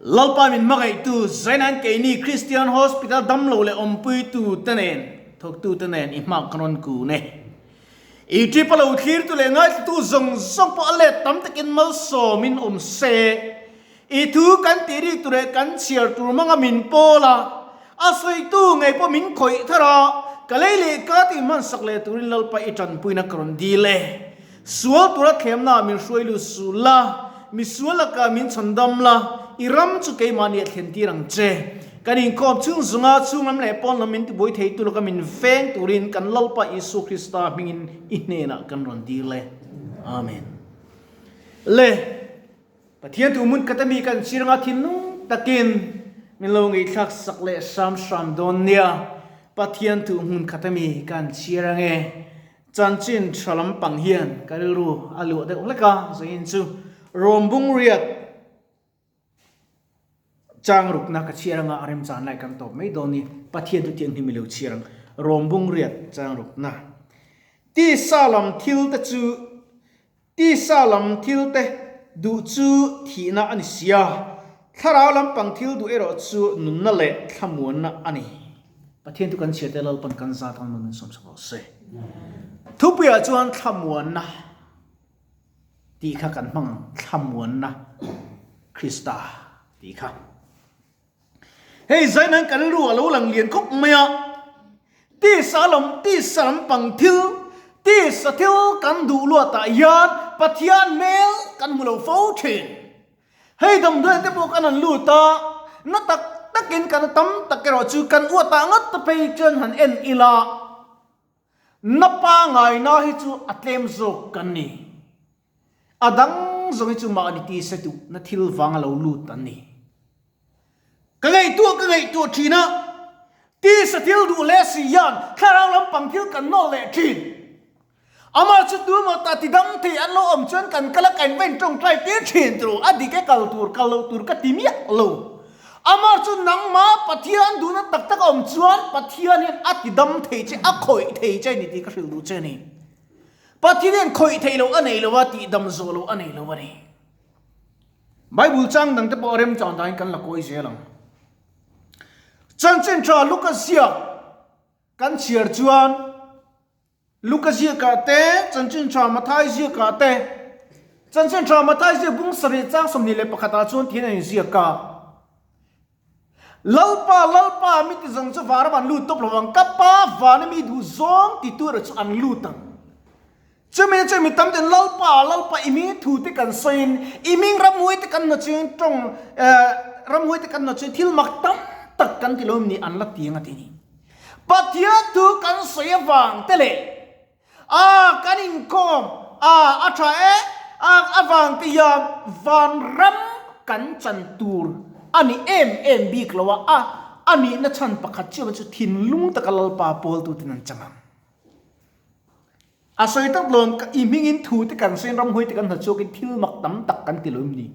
Lalpa min hmangaihtu Zainan keini Christian Hospital damlo leh awmpuitu te nen, thawktu te nen i hma ka rawn kun e. I trip a lo thlirtu leh ngaithlatu zawng zawng pawh a let tam takin malsawmin awm se. I thu kan tih rik tur leh kan chhiar tur hmanga min pawl a, a sawitu ngei pawh min khawih thar a, ka lei leh ka tih hmansak leh turin Lalpa i tanpuina ka rawn dil e. Sual tura thlemnaah min hruai lut suh la, mi sual lakah min chhan dam la, i ram chu keimahni a thlen tir ang che. Kan inkhawm chhung zunga chhung lam leh pawn lam min tibuai thei tu laka min veng turin kan Lalpa Isua Krista hmingin i hnenah kan rawn dil e. Amen. Le, Pathian thu hmun khat ami kan chhir anga thinlung takin min lo ngaihthlak sak leh hram hram dawn nia. Pathian thu hmun khat ami kan chhir ange. Chanchin tha lampang hian ka rilru a luah deuh hlek a, zain chu rawm bung riat chang rukna ka chhiar anga a remchan lai kan tawp mai dawn ni, Pathian chu tiang hi mi lo chhiar ang, rawm bung riat chang rukna. Tisa lam thil te chu Tisa lam thil te duh chu thihna a ni si a, thlarau lampang thil duh erawh chu nunna leh thlamuanna a ni. Pathian chu kan chhiar te Lalpan kan zat ang nun min sawmsak rawh se. Thupuiah chuan thlamuanna tih kha kan hmang ang, thlamuanna Krista tih kha. Hei zain an kan rilru a lo lang lian khawp mai a, tisa lam tisa lampang thil, tisa thil kan duh luatah hian Pathian hmel kan hmu lo fo thin. Hei damdawi te pawh kan han lut a, na tak takin kan tam tak erawh chu kan uatah ngat ta phei chuan han en ila, na pangaina hi chu a tlem zawk kan ni. A dang zawng hi chu mahni ti se duh na thil vang a lo lut an ni. Ka ngaihtuah ka ngaihtuah thin a, tisa thil duh leh si hian thlarau lampang thil kan nawl leh thin. Amah chu tu emaw ta ti dam thei an lo awm chuan kan kal a kan va intawngtai tir thin tur a dik e kal tur kal loh tur ka ti miah lo. Amah chu nangmah Pathian duhna tak tak a awm chuan Pathian hian a ti dam thei che a khawih thei che a ni tih ka hrilh duh che a ni. Pathian hian khawih theih loh a nei lo a, tihdam zawh loh a nei lo a ni. Bible chang dang te pawh remchang dahin kan la kawi zel ang. Chanchin tha Luka ziak kan chhiar chuan Luka ziakah te, Chanchin tha Mathai ziakah te, Chanchin tha Mathai ziak bung sarih chang 21 ah chuan thian a inziak a. Lalpa, Lalpa, mi ti zawng chu vanram an lut tawp lo ang, ka Pa vana mi duh zawng ti tu erawh chu an lut ang. Chumi chu mi tam ten Lalpa, Lalpa, i hming thu te kan sawiin, i hming ramhuai te kan nawchiin tawng, ramhuai te kan nawchiin thil mak tam tak kan ti lo em ni an la ti ang a ti ni. Pathian thu kan sawi avang te leh a kan inkhawm a a tha e a avang te hian vanram kan chan tur a ni em em bik lo a a a nihna chhan pakhat chiah chu thinlung taka Lalpa pawltu ten an chang ang. A sawi tak lawm i hmingin thu te kan sawiin ramhuai te kan hna chhuakin thil mak tam tak kan ti lo em ni?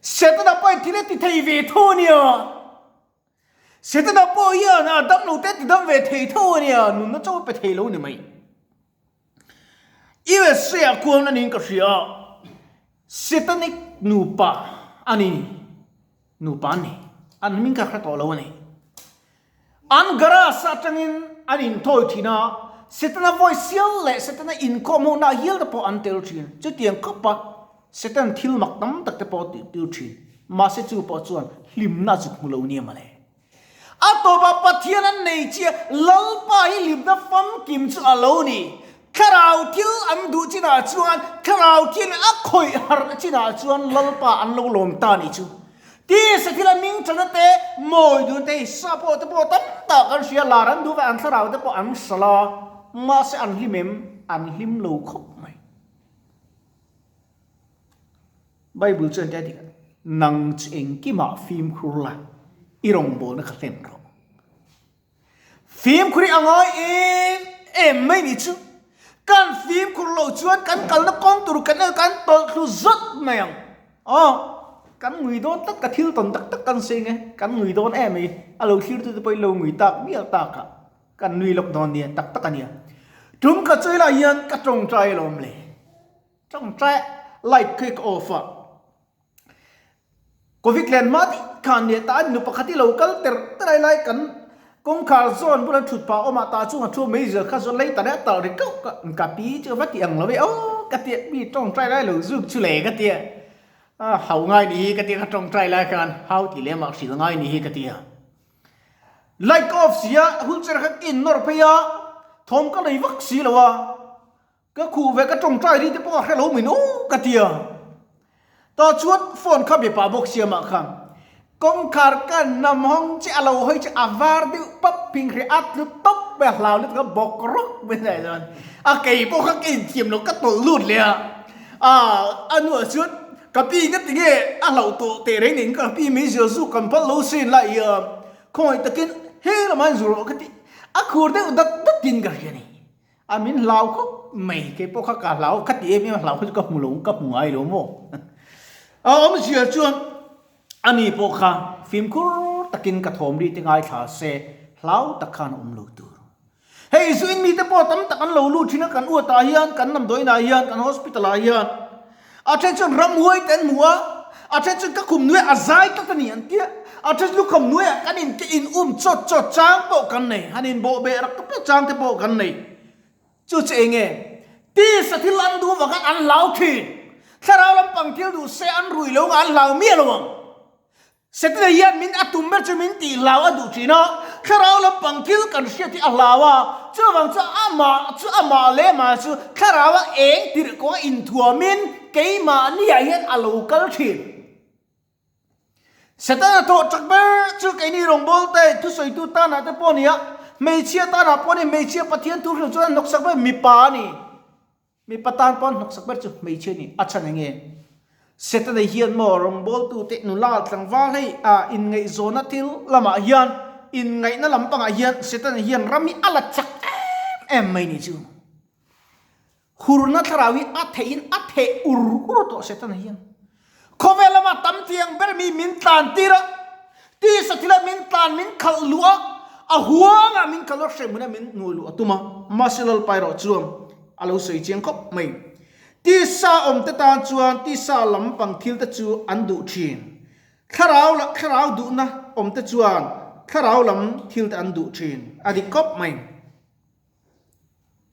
Setana pawhin thil a ti thei ve tho a nia. Setana pawh hian a dam lo te ti dam ve thei tho a nia, nunna chauh a pe thei lo ni mai. USA ah khuan a niin ka hria a, Setanic nupa a ni, nupa an ni, an hming ka hre tawh lo a ni. An garage atangin an inthawi thin a, Setana voice sial leh Setana inkhawm ho na hial te pawh an tel thin. Chutiang khawpa Setan thil mak tam tak te pawh a tih tir thin. Mahse chu pawh chuan hlimna a zuk hmu lo nia mawle. A tawpah Pathian an nei chiah, Lalpa hi hlimna famkim chu a lo ni. Thlarau thil an duh chinah chuan, thlarau thil a khawih harh chinah chuan Lalpa an lo lawm ta ni chu. Tisa thil a ming thana te, mawi dun te hi sa pawh te pawh tam tak an hria, lar an duh ve, an thlarau te pawh an hral a, mahse an hlim em? An hlim lo khawp mai. Bible chuan tia dik a, Nang chu engkimah fimkhur la, i rawngbawlna kha hlen rawh. Fimkhur hi a ngai em em mai ni chu. Kan fimkhur loh chuan kan kalna kawng tur kan el kan tawlh thlu zawt mai ang. Aw, kan ngui dawn tlat ka thil tawn tak tak kan sawi nge, kan ngui dawn em mai. A lo thlirtute pawhin lo ngui tak mial tak a, kan nui lawk dawn nia, tak tak a nia. Tum ka chawi lai hian ka tawngtai alawm le. Tawngtai light khi ka off a. Covid len hma dih khan nia ta nu pakhat hi lo kal ter ter ai lai kan kawngkhar zawn bulah thut pah awm ah tah chung a thu meizel kha zawn lei ta leh a talh ri kauh ka ka pi chu va ti ang lo e aw ka tia mi tawngtai lai lo zuk chu le ka tia a hau ngai ni hi ka tia ka tawngtai lai khan hau tih lem ah hrilh ngai ni hi ka tia. Light ka off sia wheelchair kha ka in nawr phei a thawm ka nei vak si lo a. Ka khuh ve ka tawngtai ri te pawh a hre lo min u ka ti a. Tah chuan phone kha mipa bawk siamah khan kawngkhar ka nam hawng che a lo hawi che a var deuh pap phing hre a tlu tawp mai a hlau lutuk a bawk rawk mai a chuan a kei pawh kha ka inthiam lo ka tawlh lut leh a. Aa a hnuah chuan ka pi nga tinge a hlauh tawh teh reng nen ka pi mai zia zu kan phal lo sin la i a khawngaih takin he lamah hian zu rawh ka ti a khur deuh dat datin ka hria a ni. A min hlau khawp mai, kei pawh kha ka hlau, ka ti em em a hlau kha chu ka hmu lo, ka hmu ngai lo maw? A awmzia chuan ani pawh kha fimkhur takin ka thawm ri te ngaithla se hlau tak khan a awm lo tur. Hei zuin mite pawh tam tak an lo lut thin a, kan uatah hian, kan damdawiinah hian, kan hospital ah hian A then chuan ramhuai te an hmu a, a then chuan ka khum nuaiah a zai tlat a ni an ti a, a then chu lukham nuaiah kan in ke in um chawt chawt chang pawh kan nei, han in bawh beh rak rak chang te pawh kan nei. Chu chu eng nge? Tisa thil an duh vang khan an hlau thin. Thlarau lampang thil duh se an rui lo nga an hlau miah lo ang. Setana hian min a tum ber chu min tih hlau a duh thin a, thlarau lampang thil kan hriat hi a hlau a, chuvang chu amah chu amah leh amah chu thlaraua eng tirh kawnga inthuamin keimahniah hian a lo kal thin. Setana thawh chak ber chu keini rawngbawlte thusawitu tanah te pawh a ni a, hmeichhia tanah pawh a ni, hmeichhia Pathian thu hrilh chuan a hnawksak ber mipa a ni. Mipa tan pawn hnawksak ber chu hmeichhia ni a chhan enge? Setana hian maw rawngbawltute nula tlangval hei a inngaihzawnna thil lamah hian inngaihna lampangah hian Setana hian ram hi a la chak em em mai ni chu. Hurna thlarau hi a theihin a theh ur ur tawh Setana hian. Khawvel lama tam tiang ber mi min tlan tir a, tisa thila min tlan min khalh luh a, a huangah min khalh a, hrehmun a min hnuai luh a tum a, mahse Lalpa erawh chuan a lo sawi chiang khawp mai. Tisa awmte tan chuan tisa lampang thil te chu an duh thin. Thlarau lah thlarau duhna awmte chuan thlarau lam thil te an duh thin. A dik khawp mai.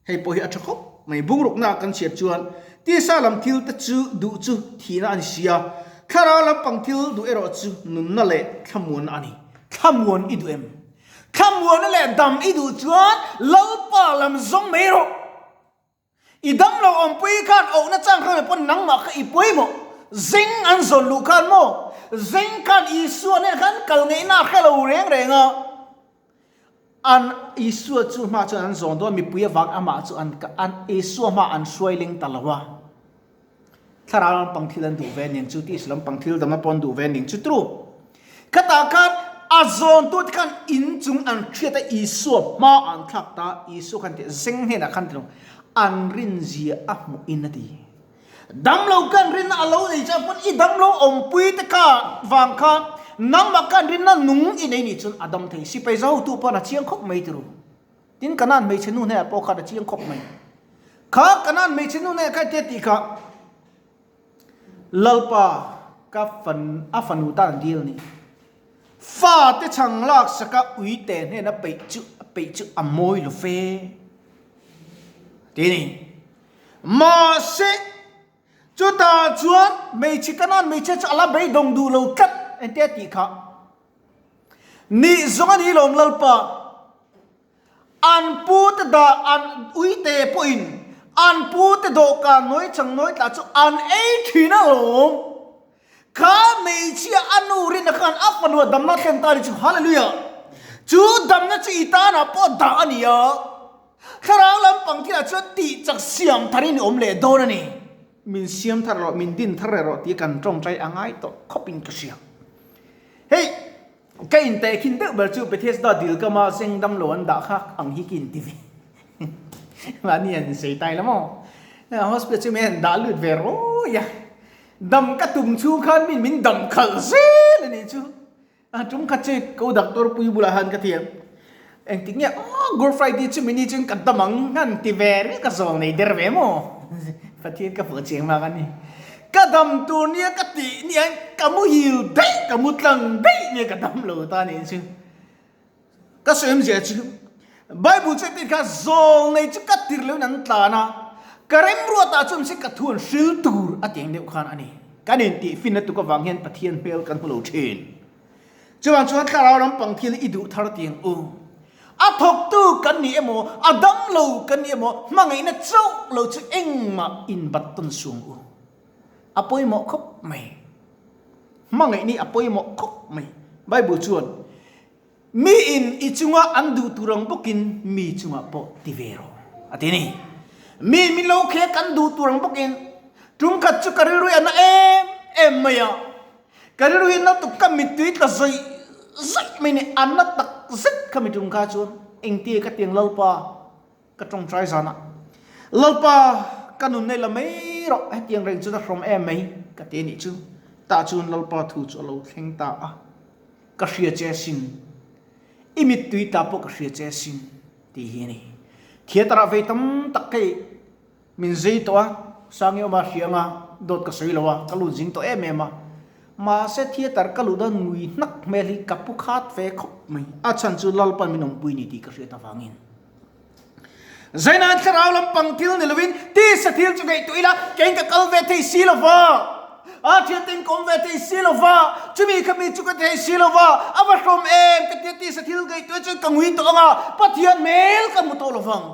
Hei pawh hi a tha khawp mai. Bungrukna ah kan chhiat chuan tisa lam thil te chu duh chu thihna a ni si a, thlarau lampang thil duh erawh chu nunna leh thlamuanna a ni. Thlamuan i duh em? Thlamuanna leh dam i duh chuan Lalpa lam zawng mai rawh. I dam lo awmpui khan ohna chang khan pawn nangmah kha i pawimawh. Zeng an zawn luh khan maw? Zeng khan Isua nen khan kal ngeihna a hre lo reng reng a. An Isua chu hma chuan an zawn dawn, mipui avang amah chu an an Isua hma an hruai leng ta lo a. Thlarau lampang thil an duh ve ning chu, tisa lampang thil dangna pawh an duh ve ning chu tru. Khatah khan a zawntu te khan in chung an hriat a Isua hma an thlak ta, Isua khan tih zeng hnenah khan ti lo, an rinzia a hmuh in a ti. Damlo kan rinna a lo nei chuan pawn i damlo awmpui te kha vang kha nangmah kan rinna nung i nei nih chuan a dam thei. Sipai za hotu pawn a chiang khawp mai tiro. Tin Kanan hmeichhe nu hnenah pawh khan a chiang khawp mai. Kha Kanan hmeichhe nu hnenah khan tia tih kha Lalpa ka fan a fanu tan an dil a ni. Fa te chhang lak saka uite hnena peih chu peih chu a mawi lo fe. Ti ni. Mahse, chutah chuan hmeichhe Kanan hmeichhia chu a la beidawng duh lo tlat engte a tih kha. Nih zawng a ni lawm Lalpa, an pute dah an uite pawhin an pute dawhkan nawi chang nawi tlah chu an ei thin alawm. Kha hmeichhia a nu rinna khan a fanu a damna thlen ta a ni chu. Hallelujah! Chu damna chu i tanah pawh dah a ni a. Thlarau lampang thilah chuan tih chak siam thar in i awm leh dawn a ni. Min siam thar rawh, min din thar rawh tih kan tawngtai a ngai tawh khawp in ka hria. Hei, ka intehkhin deuh ber chu Bethesda dil kama zeng dam lo an dah kha ang hi ka inti ve. Mahni an insei tai la maw? Hospital chu min han dah lut ve rawi a. Dam ka tum chhung khan min min dam khalh zel a nih chu. A tum khat chu ko doctor pui bulah khan ka thiam. Engtik nge aw Good Friday chu mini chuan ka dam ang han ti ve reng ka zawl nei der ve maw. Pathian ka hmuh chiang vang a ni. Ka dam tur nia ka tih nia ka muhil daih, ka mu tlang daih nia ka dam lo ta nih chu. Ka sawi awmzia chu Bible chu heti kha zawl nei chu ka tir loin an tlan a, ka remruatah chuan se ka thu an hril tur a ti ang deuh khan a ni. Kan intih finna tuk avang hian Pathian hmel kan hmu lo thin. Chuvang chuan thlarau lampang thil i duh thar ti ang u. A thawktu kan ni emaw, a dam lo kan ni emaw, hmangaihna chauh lo chu engmah inbat tawn suang u. A pawimawh khawp mai. Hmangaih ni a pawimawh khawp mai. Bible chuan, Mi in i chunga an duh tur ang bawkin mi chungah pawh ti ve rawh, a ti a ni. Mi min lo khek an duh tur ang bawkin tum khat chu ka rilru hi a na em em mai a. Ka rilru hi na tuk ka mittui tla zawih zawih mai ni, a na tak zet kha mi tum kha chuan engtia ka tiang Lalpa ka tawngtai zanah Lalpa ka nun nei la mai rawh hetiang reng chuan a hrawm em mai ka ti a nih chu. Tah chuan Lalpa thu chu a lo thleng ta a, ka hria che asin, i mittui tla pawh ka hria che asin tih hi a ni. Theatre ah vei tam tak hei Min zei tawh a, Sangi awma hria anga dawt ka sawi lo a, ka lut zing tawh em em a. Mahse theatre ka luh dan ngui hnak hmel hi ka pu khat ve khawp mai. A chhan chu Lalpan min awmpui ni tih ka hriat avangin. Zaina'n thlarau lampang thil ni lovin tisa thil chu ngaihtuah ila keiin ka kal ve thei si lo va, a thiantein ka awm ve thei si lo va, chumi kha mi chu ka thei si lo va, a va hrawm em ka tia tisa thil ngaihtuah chuan ka ngui tawh anga Pathian hmel ka hmu tawh lo vang.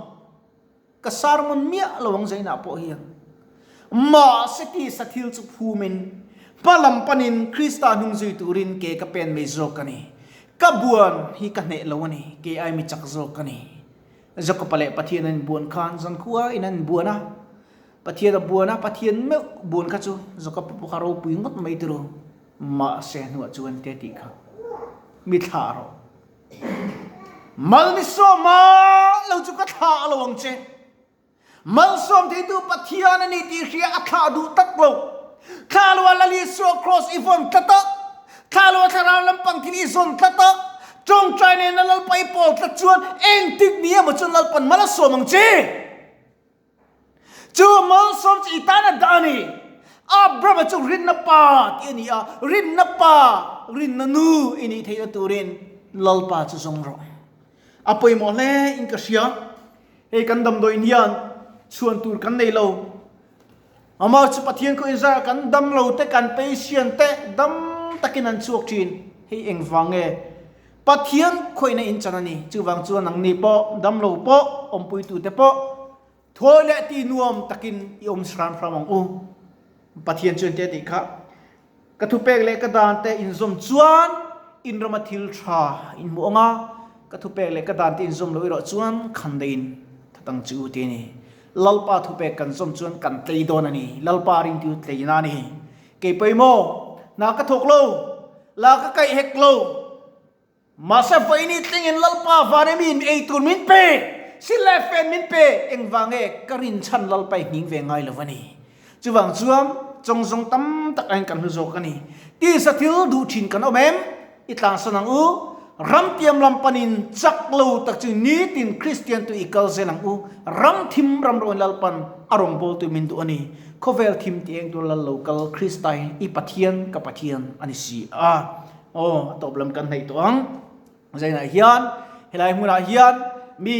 Ka sermon miah lo ang zainah pawh hian. Mahse tisa thil chu phumin, hma lam panin Krista hnung zui turin ke ka pen mai zawk a ni. Ka buan hi ka hneh lo a ni, kei ai mi chak zawk ka ni. Jakopa leh Pathian an inbuan khan zankhua in an inbuan a, Pathian a buan a, Pathian meuh buan kha chu Jakopa pawh kha ropui ngawt mai tiraw. Mahse hnuah chuan te tih kha mi thlah rawh. Malsawma lo chu ka thlah lo ang che. Malsawm theitu Pathian a ni tih hria a thlah duh tak lo. Thlah lo a Lal Isua Kraws i vawn tlat a, thlah lo a thlarau lampang thil i zawn tlat a, tawngtai nena Lalpa i pawl tlat chuan engtik ni emaw chuan Lalpan mal a sawm ang che. Chu malsawm chu i tan a dah a ni. Abrahama chu rinna pa tih a ni a, rinna pa, rinna nu i nih theihna turin Lalpa chu zawng rawh. A pawimawh hle in ka hria. Hei kan damdawiin hian chhuan tur kan nei lo. Amah chu Pathian khaw inzarah kan dam lo te, kan patient te dam takin an chhuak thin. Hei engvang nge? Pathian khawihna in chan a ni. Chuvang chuan nangni pawh, dam lo pawh, awmpuitute pawh thawi leh ti nuam takin i awm hram hram ang u. Pathian chuan te tih kha ka thupek leh ka dan te inzawm chuan in rama thil tha in hmu ang a, ka thupek leh ka dan te inzawm lo erawh chuan khandaiin thatang chu u ti a ni. Lalpa thupek kan zawm chuan kan tlei dawn a ni. Lalpa ringtu tleina a ni. Kei pawimawh, hna ka thawk lo, la ka kaih hek lo. Mahse vawiini tlingin Lalpa vane mi in ei tur min pe, si leh fen min pe, engvang nge ka rinchhan Lalpa i hning ve ngai lo a ni. Chuvang chuan chawng zawng tam tak aiin kan hlu zawk a ni. Tisa thil duh thin kan awm em? I tlangsan ang u. Ram tiam lam panin chak lo tak chu nitin Kristian tu i kal zel ang u. Ram thim ram rawin Lalpan a rawngbawltu min duh a ni. Khawvel thim ti eng tur lal lo kal Krista hi i Pathian ka Pathian a ni si a. Aw, a tawp lam kan hnaih tawh ang. Zainah hian helai hmunah hian mi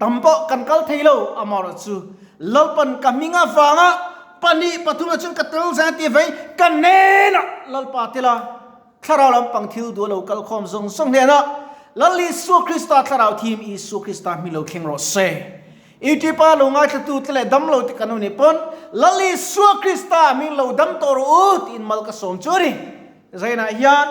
tam pawh kan kal thei lo amaherawh chu Lalpan ka hming avanga pahnih pathumah chuan ka tel zai a ti vei ka hnenah Lalpa tila Thlarau lampang thil duh a lo kal khawm zawng zawng hnenah Lal Isua Krista Thlarau thim Isua Krista hming lo thleng rawh se. Youtube-a lo ngaithlatu te leh damlo te kan awm nih pawn Lal Isua Krista hming lo dam tawh rawh u tiin mal ka sawm chu a ni. Zainah hian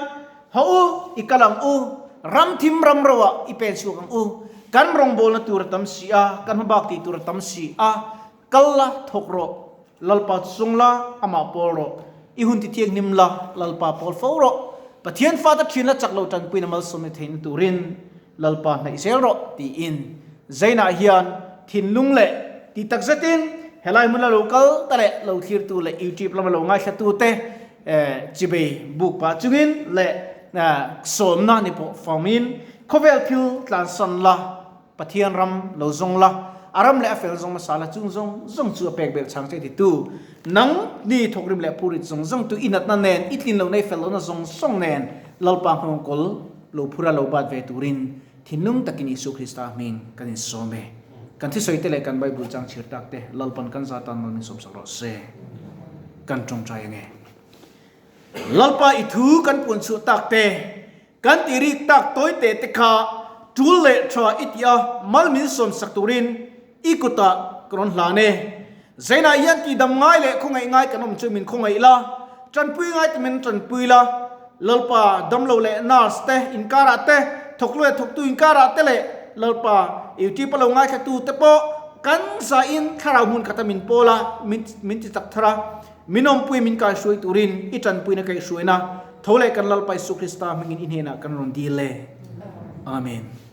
haw u i kal ang u, ram thim ram roah i pen chhuak ang u, kan rawngbawlna tur a tam si a, kan hmabak tih tur a tam si a, Kal la, thawk rawh, Lalpa chu sung la, amah pawl rawh. I hun ti thianghlim la, Lalpa pawl fo rawh. Pathian fate ṭhin la chak lo ṭanpuina malsawm ni theihna turin Lalpa hnaih zel rawh, tiin Zainah hian thinlung leh ti tak zetin helai hmuna lo kal ta leh lo thlirtu leh YouTube lama lo ngaithlatute chibei buk pah chungin leh sawmna ni pawh fawmin khawvel thil tlansan la, Pathian ram lo zawng la. A ram leh a fel zawng hmasa la, chung zawng zawng chu a pek belh chang che titu. Nang ni thawkrim leh phurit zawng zawng tu i natna nen, i tlin lohna i fel lohna zawng zawng nen Lalpa nghawngkawl lo phura lo bat ve turin thinlung takin Isua Krista hming kan insawm e. Kan thisawi te leh kan Bible chang chhir tak te Lalpan kan za tan mal min sawmsak rawh se. Kan tawngtai ange. Lalpa i thu kan puan chhuah tak te, kan tih rik tak tawi teh te kha tul leh tha i tih a mal min sawmsak turin i kutah ka rawn hlan e. Zainah hian tihdam ngai leh khawngaih ngai kan awm chu min khawngaih la, tanpui ngai te min tanpui la, Lalpa damlo leh nurse te inkarah te, thawklu leh thawktu inkarah te leh Lalpa YouTube a lo ngaithlatu te pawh kan zahin thlarau hmun khata min pawl a, min ti chak thar a. Min awmpui min kaihruai turin i tanpuina kaihhruaina tho leh kan Lalpa Isu Krista hmingin i hnenah kan rawn dil e. Amen.